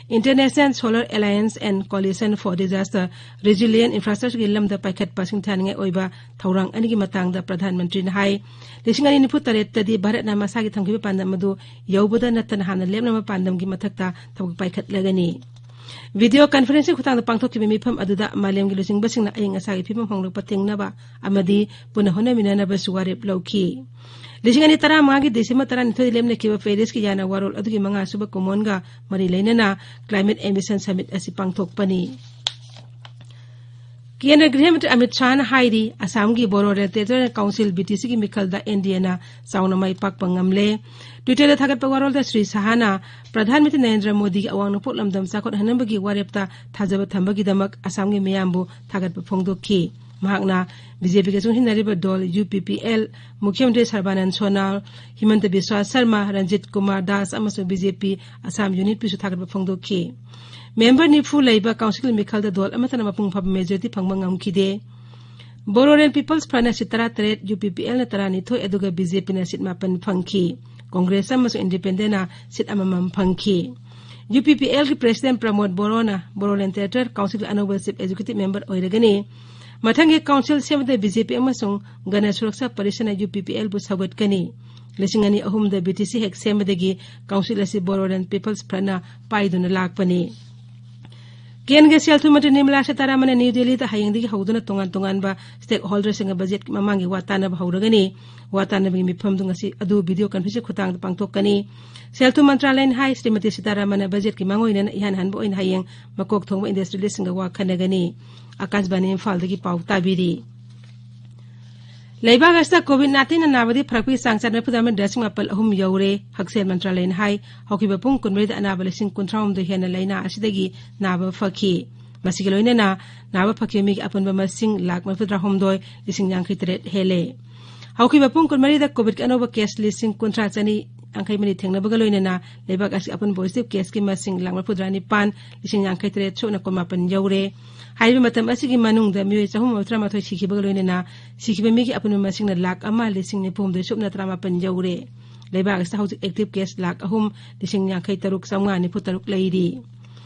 International Solar Alliance and Coalition for Disaster Resilient Infrastructure ꯒꯤ ꯂꯝꯗ ꯄꯥꯏꯈꯠꯄ ꯁꯤꯡꯊꯥꯅꯤꯡꯉꯥꯏ ꯑꯣꯏꯕ ꯊꯧꯔꯥꯡ ꯑꯅꯤꯒꯤ ꯃꯇꯥꯡꯗ ꯄ꯭ꯔꯙꯥꯟ ꯃꯟꯇ꯭ꯔꯤꯅ ꯍꯥꯏ꯫ ꯂꯤꯁꯤꯡ ꯑꯅꯤ ꯅꯤꯐꯨ ꯇꯔꯦꯠꯇꯗꯤ ꯚꯥꯔꯠꯅ ꯃꯁꯥꯒꯤ ꯊꯝꯈꯤꯕ ꯄꯥꯟꯗꯝ ꯑꯗꯨ ꯌꯧꯕꯗ ꯅꯠꯇꯅ ꯍꯥꯟꯅ ꯂꯦꯞꯅꯕ ꯄꯥꯟꯗꯝꯒꯤ ꯃꯊꯛꯇ ꯊꯕꯛ ꯄꯥꯏꯈꯠꯂꯒꯅꯤ꯫ Video conference ꯒꯤ ꯈꯨꯠꯊꯥꯡꯗ ꯄꯥꯡꯊꯣꯛꯈꯤꯕ ꯃꯤꯐꯝ ꯑꯗꯨꯗ ꯃꯥꯂꯦꯝꯒꯤ ꯂꯨꯆꯤꯡꯕꯁꯤꯡꯅ ꯑꯏꯪ ꯑꯁꯥꯒꯤ ꯐꯤꯕꯝ ꯍꯣꯡꯂꯛꯄ ꯊꯤꯡꯅꯕ ꯑꯃꯗꯤ ꯄꯨꯟꯅ ꯍꯣꯠꯅꯃꯤꯟꯅꯅꯕꯁꯨ ꯋꯥꯔꯦꯞ ꯂꯧꯈꯤ꯫ ꯂꯤꯁꯤꯡ ꯑꯅꯤ ꯇꯔꯥꯃꯉꯥꯒꯤ December ꯇꯔꯥꯅꯤꯊꯣꯏꯗ ꯂꯦꯞꯅꯈꯤꯕ Paris ꯀꯤ ꯌꯥꯅ ꯋꯥꯔꯣꯜ ꯑꯗꯨꯒꯤ ꯃꯉꯥꯁꯨꯕ ꯀꯣꯃꯣꯟꯒ ꯃꯔꯤ ꯂꯩꯅꯅ Climate Ambition Summit ꯑꯁꯤ ꯄꯥꯡꯊꯣꯛꯄꯅꯤ꯫ ꯀꯦꯟꯗ꯭ꯔ ꯒ꯭ꯔꯤꯍ ꯃꯟꯇ꯭ꯔꯤ ꯑꯃꯤꯠ ꯁꯥꯍꯅ ꯍꯥꯏꯔꯤ, ꯑꯁꯥꯝꯒꯤ ꯕꯣꯔꯣ ꯔꯦꯜ ꯇꯦꯔꯤꯇꯣꯔꯤꯌꯦꯜ ꯀꯥꯎꯟꯁꯤꯜ, BTC ꯒꯤ ꯃꯤꯈꯜꯗ NDA ꯅ ꯆꯥꯎꯅ ꯃꯥꯏ ꯄꯥꯛꯄ ꯉꯝꯂꯦ꯫ Twitter ꯗ ꯊꯥꯒꯠꯄ ꯋꯥꯔꯣꯜꯗ ꯁ꯭ꯔꯤ ꯁꯥꯍꯅ ꯄ꯭ꯔꯙꯥꯟ ꯃꯟꯇ꯭ꯔꯤ ꯅꯔꯦꯟꯗ꯭ꯔ ꯃꯣꯗꯤꯒꯤ ꯑꯋꯥꯡ ꯅꯣꯡꯄꯣꯛ ꯂꯝꯗꯝ ꯆꯥꯎꯈꯠꯍꯟꯅꯕꯒꯤ ꯋꯥꯔꯦꯞꯇ ꯊꯥꯖꯕ ꯊꯝꯕꯒꯤꯗꯃꯛ ꯑꯁꯥꯝꯒꯤ ꯃꯤꯌꯥꯝꯕꯨ ꯊꯥꯒꯠꯄ ꯐꯣꯡꯗꯣꯛꯈꯤ꯫ ꯃꯍꯥꯛꯅ BJP ꯒ ꯆꯨꯡꯁꯤꯟꯅꯔꯤꯕ ꯗꯣꯜ UPPL, ꯃꯨꯈ꯭ꯌ ꯃꯟꯇ꯭ꯔꯤ ꯁꯔꯕꯥꯅꯟꯗ ꯁꯣꯅꯣꯋꯥꯜ, ꯍꯤꯃꯟꯇ ꯕꯤꯁ꯭ꯋꯥꯁ ꯁꯔꯃ, ꯔꯟꯖꯤꯠ ꯀꯨꯃꯥꯔ ꯗꯥꯁ ꯑꯃꯁꯨꯡ BJP ꯑꯁꯥꯝ ꯌꯨꯅꯤꯠꯄꯨꯁꯨ ꯊꯥꯒꯠꯄ ꯐꯣꯡꯗꯣꯛꯈꯤ꯫ ꯃꯦꯝꯕꯔ ꯅꯤꯐꯨ ꯂꯩꯕ ꯀꯥꯎꯟꯁꯤꯜꯒꯤ ꯃꯤꯈꯜꯗ ꯗꯣꯜ ꯑꯃꯠꯇꯅ ꯃꯄꯨꯡ ꯐꯥꯕ ꯃꯦꯖꯣꯔꯤꯇꯤ ꯐꯪꯕ ꯉꯝꯈꯤꯗꯦ꯫ ꯕꯣꯔꯣꯂꯦꯟ ꯄꯤꯄꯜꯁ ꯐ꯭ꯔꯟꯠꯅ ꯁꯤꯠ ꯇꯔꯥꯇꯔꯦꯠ, UPPL ꯅ ꯇꯔꯥꯅꯤꯊꯣꯏ, ꯑꯗꯨꯒ BJP ꯅ ꯁꯤꯠ ꯃꯥꯄꯟ ꯐꯪꯈꯤ꯫ ꯀꯣꯡꯒ꯭ꯔꯦꯁ ꯑꯃꯁꯨꯡ ꯏꯟꯗꯤꯄꯦꯟꯗꯦꯟꯠꯅ ꯁꯤꯠ ꯑꯃꯃꯝ ꯐꯪꯈꯤ꯫ UPPL ꯒꯤ ꯄ꯭ꯔꯦꯁꯤꯗꯦꯟꯠ ꯄ꯭ꯔꯃꯣꯗ ꯕꯣꯔꯣꯅ ꯕꯣꯔꯣꯂꯦꯟ ꯇꯦꯔꯤꯇꯣꯔꯤꯌꯦꯜ ꯀꯥꯎꯟꯁꯤꯜꯒꯤ ꯑꯅꯧꯕ ꯆꯤꯐ ꯑꯦꯛꯖꯤꯀ꯭ꯌꯨꯇꯤꯚ ꯃꯦꯝꯕꯔ ꯑꯣꯏꯔꯒꯅꯤ꯫ ꯃꯊꯪꯒꯤ ꯀꯥꯎꯟꯁꯤꯜ ꯁꯦꯝꯕꯗ BJP ꯑꯃꯁꯨꯡ ꯒꯅ ꯁꯨꯔꯛꯁꯥ ꯄꯔꯤꯁꯗꯅ UPPL ꯕꯨ ꯁꯧꯒꯠꯀꯅꯤ꯫ ꯂꯤꯁꯤꯡ ꯑꯅꯤ ꯑꯍꯨꯝꯗ BTC ꯍꯦꯛ ꯁꯦꯝꯕꯗꯒꯤ ꯀꯥꯎꯟꯁꯤꯜ ꯑꯁꯤ ꯕꯣꯔꯣꯂꯦꯟ ꯄꯤꯄꯜꯁ ꯐ꯭ꯔꯟꯠꯅ ꯄꯥꯏꯗꯨꯅ ꯂꯥꯛꯄꯅꯤ꯫ ꯀꯦꯟꯗ꯭ꯔꯒꯤ ꯁꯦꯜ ꯊꯨꯝ ꯃꯟꯇ꯭ꯔꯤ ꯅꯤꯔꯃꯂꯥ ꯁꯤꯇꯥꯔꯥꯃꯟꯅ ꯅ꯭ꯌꯨ ꯗꯦꯜꯂꯤꯗ ꯍꯌꯦꯡꯗꯒꯤ ꯍꯧꯗꯨꯅ ꯇꯣꯉꯥꯟ ꯇꯣꯉꯥꯟꯕ stakeholder ꯁꯤꯡꯒ ꯕꯖꯦꯠꯀꯤ ꯃꯃꯥꯡꯒꯤ ꯋꯥ ꯇꯥꯅꯕ ꯍꯧꯔꯒꯅꯤ꯫ ꯋꯥ ꯇꯥꯅꯕꯒꯤ ꯃꯤꯐꯝꯗꯨ ꯉꯁꯤ ꯑꯗꯨ video conference ꯈꯨꯠꯊꯥꯡꯗ ꯄꯥꯡꯊꯣꯛꯀꯅꯤ꯫ ꯁꯦꯜ ꯊꯨꯝ ꯃꯟꯇ꯭ꯔꯥꯂꯌꯅ ꯍꯥꯏ, ꯁ꯭ꯔꯤꯃꯇꯤ ꯁꯤꯇꯥꯔꯥꯃꯟꯅ ꯕꯖꯦꯠꯀꯤ ꯃꯥꯡꯑꯣꯏꯅꯅ ꯏꯍꯥꯟ ꯍꯥꯟꯕ ꯑꯣꯏꯅ ꯍꯌꯦꯡ ꯃꯀꯣꯛ ꯊꯣꯡꯕ industrialist ꯁꯤꯡꯒ ꯋꯥ ꯈꯟꯅꯒꯅꯤ꯫ ꯑꯀꯥꯁꯕꯥꯅꯤ ꯏꯝꯐꯥꯜꯗꯒꯤ ꯄꯥꯎ ꯇꯥꯕꯤꯔꯤ꯫ ꯂꯩꯕꯥꯛ ꯑꯁꯤꯗ COVID nineteen ꯅ ꯅꯥꯕꯗꯤ ꯐꯔꯛꯄꯒꯤ ꯆꯥꯡ ꯆꯥꯗꯅ ꯐꯨꯗ ꯑꯃ ꯗꯁꯃꯤꯛ ꯃꯥꯄꯜ ꯑꯍꯨꯝ ꯌꯧꯔꯦ꯫ ꯍꯛꯁꯦꯜ ꯃꯟꯇ꯭ꯔꯥꯂꯌꯅ ꯍꯥꯏ, ꯍꯧꯈꯤꯕ ꯄꯨꯡ ꯀꯨꯟꯃꯔꯤꯗ ꯑꯅꯥꯕ ꯂꯤꯁꯤꯡ ꯀꯨꯟꯊ꯭ꯔꯥꯍꯨꯝꯗꯣꯏ ꯍꯦꯟꯅ ꯂꯥꯏꯅꯥ ꯑꯁꯤꯗꯒꯤ ꯅꯥꯕ ꯐꯈꯤ꯫ ꯃꯁꯤꯒ ꯂꯣꯏꯅꯅ ꯅꯥꯕ ꯐꯈꯤꯕ ꯃꯤꯒꯤ ꯑꯄꯨꯟꯕ ꯃꯁꯤꯡ ꯂꯥꯈ ꯃꯔꯤꯐꯨꯇꯔꯥꯍꯨꯝꯗꯣꯏ ꯂꯤꯁꯤꯡ ꯌꯥꯡꯈꯩ ꯇꯔꯦꯠ ꯍꯦꯜꯂꯦ꯫ ꯍꯧꯈꯤꯕ ꯄꯨꯡ ꯀꯨꯟꯃꯔꯤꯗ COVID ꯀꯤ ꯑꯅꯧꯕ case ꯂꯤꯁꯤꯡ ꯀꯨꯟꯊ꯭ꯔꯥ ꯆꯅꯤ ꯌꯥꯡꯈꯩ ꯃꯔꯤ ꯊꯦꯡꯅꯕꯒ ꯂꯣꯏꯅꯅ ꯂꯩꯕꯥꯛ ꯑꯁꯤꯒꯤ ꯑꯄꯨꯟꯕ positive case ꯀꯤ ꯃꯁꯤꯡ ꯂꯥꯈ ꯃꯔꯤꯐꯨꯇꯔꯥ ꯅꯤꯄꯥꯟ ꯂꯤꯁꯤꯡ ꯌꯥꯡꯈꯩ ꯇꯔꯦꯠ ꯁꯨꯞꯅ ꯀꯨꯟꯃꯥꯄꯟ ꯌꯧꯔꯦ꯫ ꯍꯥꯏꯔꯤꯕ ꯃꯇꯝ ꯑꯁꯤꯒꯤ ꯃꯅꯨꯡꯗ ꯃꯤꯑꯣꯏ ꯆꯍꯨꯝ ꯃꯔꯤꯐꯨꯇꯔꯥꯃꯥꯊꯣꯏ ꯁꯤꯈꯤꯕꯒ ꯂꯣꯏꯅꯅ ꯁꯤꯈꯤꯕ ꯃꯤꯒꯤ ꯑꯄꯨꯟꯕ ꯃꯁꯤꯡꯅ ꯂꯥꯈ ꯑꯃ ꯂꯤꯁꯤꯡ ꯅꯤꯐꯨ ꯍꯨꯝꯗꯣꯏ ꯁꯨꯞꯅ ꯇꯔꯥꯃꯥꯄꯟ ꯌꯧꯔꯦ꯫ ꯂꯩꯕꯥꯛ ꯑꯁꯤꯗ ꯍꯧꯖꯤꯛ active case ꯂꯥꯈ ꯑꯍꯨꯝ ꯂꯤꯁꯤꯡ ꯌꯥꯡꯈꯩ ꯇꯔꯨꯛ ꯆꯥꯝꯃꯉꯥ ꯅꯤꯐꯨ ꯇꯔꯨꯛ ꯂꯩꯔꯤ꯫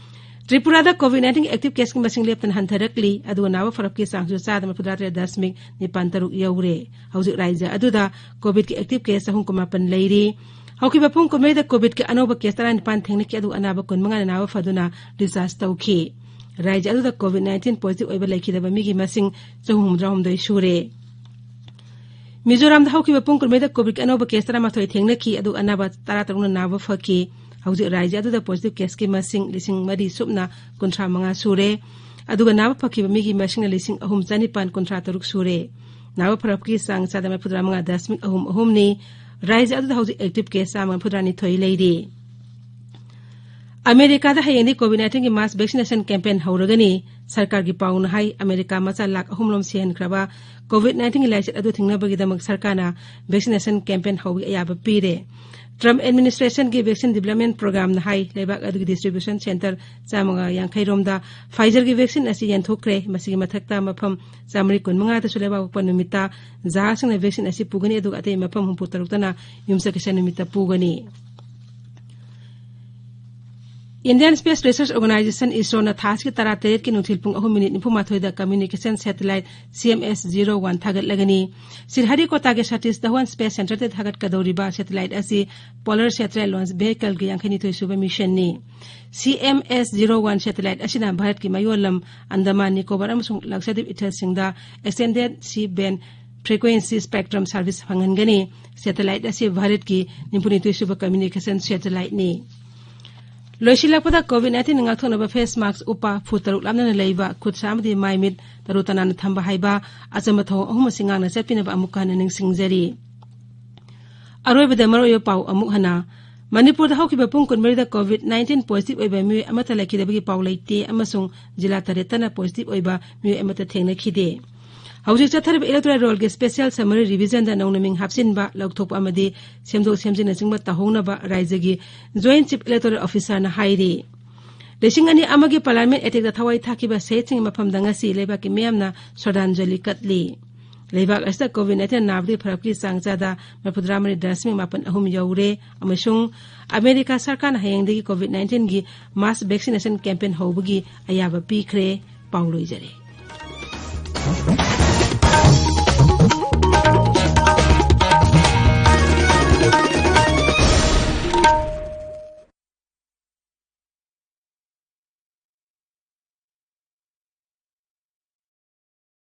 ꯇ꯭ꯔꯤꯄꯨꯔꯥꯗ COVID nineteen active caseꯀꯤ ꯃꯁꯤꯡ ꯂꯦꯞꯇꯅ ꯍꯟꯊꯔꯛꯂꯤ, ꯑꯗꯨꯒ ꯅꯥꯕ ꯐꯔꯛꯀꯤ ꯆꯥꯡꯁꯨ ꯆꯥꯗ ꯃꯔꯤꯐꯨꯇꯔꯥ ꯇꯔꯦꯠ ꯗꯁꯃꯤꯛ ꯅꯤꯄꯥꯟ ꯇꯔꯨꯛ ꯌꯧꯔꯦ꯫ ꯍꯧꯖꯤꯛ ꯔꯥꯖ꯭ꯌ ꯑꯗꯨꯗ COVIDꯀꯤ active case ꯆꯍꯨꯝ ꯀꯨꯟꯃꯥꯄꯟ ꯂꯩꯔꯤ꯫ ꯍꯧꯈꯤꯕ ꯄꯨꯡ ꯀꯨꯟꯃꯔꯤꯗ COVIDꯀꯤ ꯑꯅꯧꯕ case ꯇꯔꯥꯅꯤꯄꯥꯟ ꯊꯦꯡꯅꯈꯤ, ꯑꯗꯨꯒ ꯑꯅꯥꯕ ꯀꯨꯟꯃꯉꯥꯅ ꯅꯥꯕ ꯐꯗꯨꯅ discharge ꯇꯧꯈꯤ꯫ ꯔꯥꯖ꯭ꯌ ꯑꯗꯨꯗ COVID nineteen positive ꯑꯣꯏꯕ ꯂꯩꯈꯤꯗꯕ ꯃꯤꯒꯤ ꯃꯁꯤꯡ ꯆꯍꯨꯝ ꯍꯨꯝꯐꯨꯇꯔꯥꯍꯨꯝꯗꯣꯏ ꯁꯨꯔꯦ꯫ ꯃꯤꯖꯣꯔꯥꯝꯗ ꯍꯧꯈꯤꯕ ꯄꯨꯡ ꯀꯨꯟꯃꯔꯤꯗ COVIDꯀꯤ ꯑꯅꯧꯕ case ꯇꯔꯥꯃꯥꯊꯣꯏ ꯊꯦꯡꯅꯈꯤ, ꯑꯗꯨꯒ ꯑꯅꯥꯕ ꯇꯔꯥꯇꯔꯨꯛꯅ ꯅꯥꯕ ꯐꯈꯤ꯫ ꯍꯧꯖꯤꯛ ꯔꯥꯖ꯭ꯌ ꯑꯗꯨꯗ positive caseꯀꯤ ꯃꯁꯤꯡ ꯂꯤꯁꯤꯡ ꯃꯔꯤ ꯁꯨꯞꯅ ꯀꯨꯟꯊ꯭ꯔꯥ ꯃꯉꯥ ꯁꯨꯔꯦ, ꯑꯗꯨꯒ ꯅꯥꯕ ꯐꯈꯤꯕ ꯃꯤꯒꯤ ꯃꯁꯤꯡꯅ ꯂꯤꯁꯤꯡ ꯑꯍꯨꯝ ꯆꯥꯅꯤꯄꯥꯟ ꯀꯨꯟꯊ꯭ꯔꯥ ꯇꯔꯨꯛ ꯁꯨꯔꯦ꯫ ꯅꯥꯕ ꯐꯔꯛꯄꯒꯤ ꯆꯥꯡ ꯆꯥꯗ ꯃꯔꯤꯐꯨꯇꯔꯥ ꯃꯉꯥ ꯗꯁꯃꯤꯛ ꯑꯍꯨꯝ ꯑꯍꯨꯝꯅꯤ꯫ ꯔꯥꯖ꯭ꯌ ꯑꯗꯨꯗ ꯍꯧꯖꯤꯛ active case ꯆꯥꯝꯃ ꯃꯔꯤꯐꯨꯇꯔꯥꯅꯤꯊꯣꯏ ꯂꯩꯔꯤ꯫ ꯑꯃꯦꯔꯤꯀꯥꯗ ꯍꯌꯦꯡꯗꯤ COVID nineteenꯒꯤ mass vaccination campaign ꯍꯧꯔꯒꯅꯤ꯫ ꯁꯔꯀꯥꯔꯒꯤ ꯄꯥꯎꯅ ꯍꯥꯏ, ꯑꯃꯦꯔꯤꯀꯥ ꯃꯆꯥ ꯂꯥꯈ ꯑꯍꯨꯝ ꯔꯣꯝ ꯁꯤꯍꯟꯈ꯭ꯔꯕ COVID nineteenꯒꯤ ꯂꯥꯏꯆꯠ ꯑꯗꯨ ꯊꯤꯡꯅꯕꯒꯤꯗꯃꯛ ꯁꯔꯀꯥꯔꯅ vaccination campaign ꯍꯧꯕꯒꯤ ꯑꯌꯥꯕ ꯄꯤꯔꯦ꯫ Trump administrationꯒꯤ vaccine development programꯅ ꯍꯥꯏ, ꯂꯩꯕꯥꯛ ꯑꯗꯨꯒꯤ distribution centre ꯆꯥꯝꯃꯒ ꯌꯥꯡꯈꯩ ꯔꯣꯝꯗ Pfizerꯒꯤ vaccine ꯑꯁꯤ ꯌꯦꯟꯊꯣꯛꯈ꯭ꯔꯦ꯫ ꯃꯁꯤꯒꯤ ꯃꯊꯛꯇ ꯃꯐꯝ ꯆꯥꯃꯔꯤ ꯀꯨꯟꯃꯉꯥꯗꯁꯨ ꯂꯩꯕꯥꯛꯄꯣꯛꯄ ꯅꯨꯃꯤꯠꯇ ꯖꯍꯥꯖꯁꯤꯡꯅ vaccine ꯑꯁꯤ ꯄꯨꯒꯅꯤ, ꯑꯗꯨꯒ ꯑꯇꯩ ꯃꯐꯝ ꯍꯨꯝꯐꯨ ꯇꯔꯨꯛꯇꯅ ꯌꯨꯝꯁꯀꯩꯁ ꯅꯨꯃꯤꯠꯇ ꯄꯨꯒꯅꯤ꯫ Indian Space Research Organisation, ISROꯅ ꯊꯥ ꯑꯁꯤꯒꯤ ꯇꯔꯥꯇꯔꯦꯠꯀꯤ ꯅꯨꯡꯊꯤꯜ ꯄꯨꯡ ꯑꯍꯨꯝ ꯃꯤꯅꯤꯠ ꯅꯤꯐꯨꯃꯥꯊꯣꯏꯗ communication satellite CMS zero one ꯊꯥꯒꯠꯂꯒꯅꯤ꯫ ꯁ꯭ꯔꯤꯍꯔꯤꯀꯣꯇꯥꯒꯤ ꯁꯇꯤꯁ ꯙꯋꯟ Space Centreꯗ ꯊꯥꯒꯠꯀꯗꯧꯔꯤꯕ satellite ꯑꯁꯤ Polar Satellite Launch Vehicleꯒꯤ ꯌꯥꯡꯈꯩꯅꯤꯊꯣꯏ ꯁꯨꯕ missionꯅꯤ꯫ CMS zero one satellite ꯑꯁꯤꯅ ꯚꯥꯔꯠꯀꯤ ꯃꯌꯣꯜ ꯂꯝ ꯑꯟꯗꯃꯥꯟ ꯅꯤꯀꯣꯕꯥꯔ ꯑꯃꯁꯨꯡ Lakshadweep ꯏꯊꯠꯁꯤꯡꯗ extended C-band frequency spectrum service ꯐꯪꯍꯟꯒꯅꯤ꯫ Satellite ꯑꯁꯤ ꯚꯥꯔꯠꯀꯤ ꯅꯤꯐꯨꯅꯤꯊꯣꯏ ꯁꯨꯕ communication satelliteꯅꯤ꯫ ꯂꯣꯏꯁꯤꯜꯂꯛꯄꯗ, COVID nineteenꯅ ꯉꯥꯛꯊꯣꯛꯅꯕ face mask ꯎꯞꯄ, ꯐꯨꯠ ꯇꯔꯨꯛ ꯂꯥꯞꯅꯅ ꯂꯩꯕ, ꯈꯨꯠ ꯁꯥ ꯑꯃꯗꯤ ꯃꯥꯏ ꯃꯤꯠ ꯇꯔꯨ ꯇꯅꯥꯟꯅ ꯊꯝꯕ ꯍꯥꯏꯕ ꯑꯆꯝꯕ ꯊꯧꯑꯣꯡ ꯑꯍꯨꯝ ꯑꯁꯤ ꯉꯥꯛꯅ ꯆꯠꯄꯤꯅꯕ ꯑꯃꯨꯛꯀ ꯍꯟꯅ ꯅꯤꯡꯁꯤꯡꯖꯔꯤ꯫ ꯑꯔꯣꯏꯕꯗ ꯃꯔꯨꯑꯣꯏꯕ ꯄꯥꯎ ꯑꯃꯨꯛ ꯍꯟꯅ꯫ ꯃꯅꯤꯄꯨꯔꯗ ꯍꯧꯈꯤꯕ ꯄꯨꯡ ꯀꯨꯟꯃꯔꯤꯗ COVID nineteen positive ꯑꯣꯏꯕ ꯃꯤꯑꯣꯏ ꯑꯃꯠꯇ ꯂꯩꯈꯤꯗꯕꯒꯤ ꯄꯥꯎ ꯂꯩꯇꯦ ꯑꯃꯁꯨꯡ ꯖꯤꯂꯥ ꯇꯔꯦꯠꯇꯅ positive ꯑꯣꯏꯕ ꯃꯤꯑꯣꯏ ꯑꯃꯠꯇ ꯊꯦꯡꯅꯈꯤꯗꯦ꯫ ꯍꯧꯖꯤꯛ ꯆꯠꯊꯔꯤꯕ electoral rollꯒꯤ special summary revisionꯗ ꯅꯧꯅ ꯃꯤꯡ ꯍꯥꯞꯆꯤꯟꯕ, ꯂꯧꯊꯣꯛꯄ ꯑꯃꯗꯤ ꯁꯦꯝꯗꯣꯛ ꯁꯦꯝꯖꯤꯟꯅꯆꯤꯡꯕ ꯇꯧꯍꯧꯅꯕ ꯔꯥꯖ꯭ꯌꯒꯤ Joint Chief Electoral Officerꯅ ꯍꯥꯏꯔꯤ꯫ ꯂꯤꯁꯤꯡ ꯑꯅꯤ ꯑꯃꯒꯤ Parliament attackꯇ ꯊꯋꯥꯏ ꯊꯥꯈꯤꯕ ꯁꯍꯤꯗꯁꯤꯡꯒꯤ ꯃꯐꯝꯗ ꯉꯁꯤ ꯂꯩꯕꯥꯛꯀꯤ ꯃꯤꯌꯥꯝꯅ ꯁ꯭ꯔꯗꯥꯟꯖꯂꯤ ꯀꯠꯂꯤ꯫ ꯂꯩꯕꯥꯛ ꯑꯁꯤꯗ ꯀꯣꯚꯤꯗ ꯅꯥꯏꯟꯇꯤꯟ ꯅꯥꯕꯗꯒꯤ ꯐꯔꯛꯄꯒꯤ ꯆꯥꯡ ꯆꯥꯗ ꯃꯔꯤꯐꯨꯇꯔꯥ ꯃꯔꯤ ꯗꯁꯃꯤꯛ ꯃꯥꯄꯟ ꯑꯍꯨꯝ ꯌꯧꯔꯦ ꯑꯃꯁꯨꯡ ꯑꯃꯦꯔꯤꯀꯥ ꯁꯔꯀꯥꯔꯅ ꯍꯌꯦꯡꯗꯒꯤ ꯀꯣꯚꯤꯗ ꯅꯥꯏꯟꯇꯤꯟꯒꯤ ꯃꯥꯁ ꯚꯦꯛꯁꯤꯅꯦꯁꯟ ꯀꯦꯝꯄꯦꯟ ꯍꯧꯕꯒꯤ ꯑꯌꯥꯕ ꯄꯤꯈ꯭ꯔꯦ꯫ ꯄꯥꯎ ꯂꯣꯏꯖꯔꯦ꯫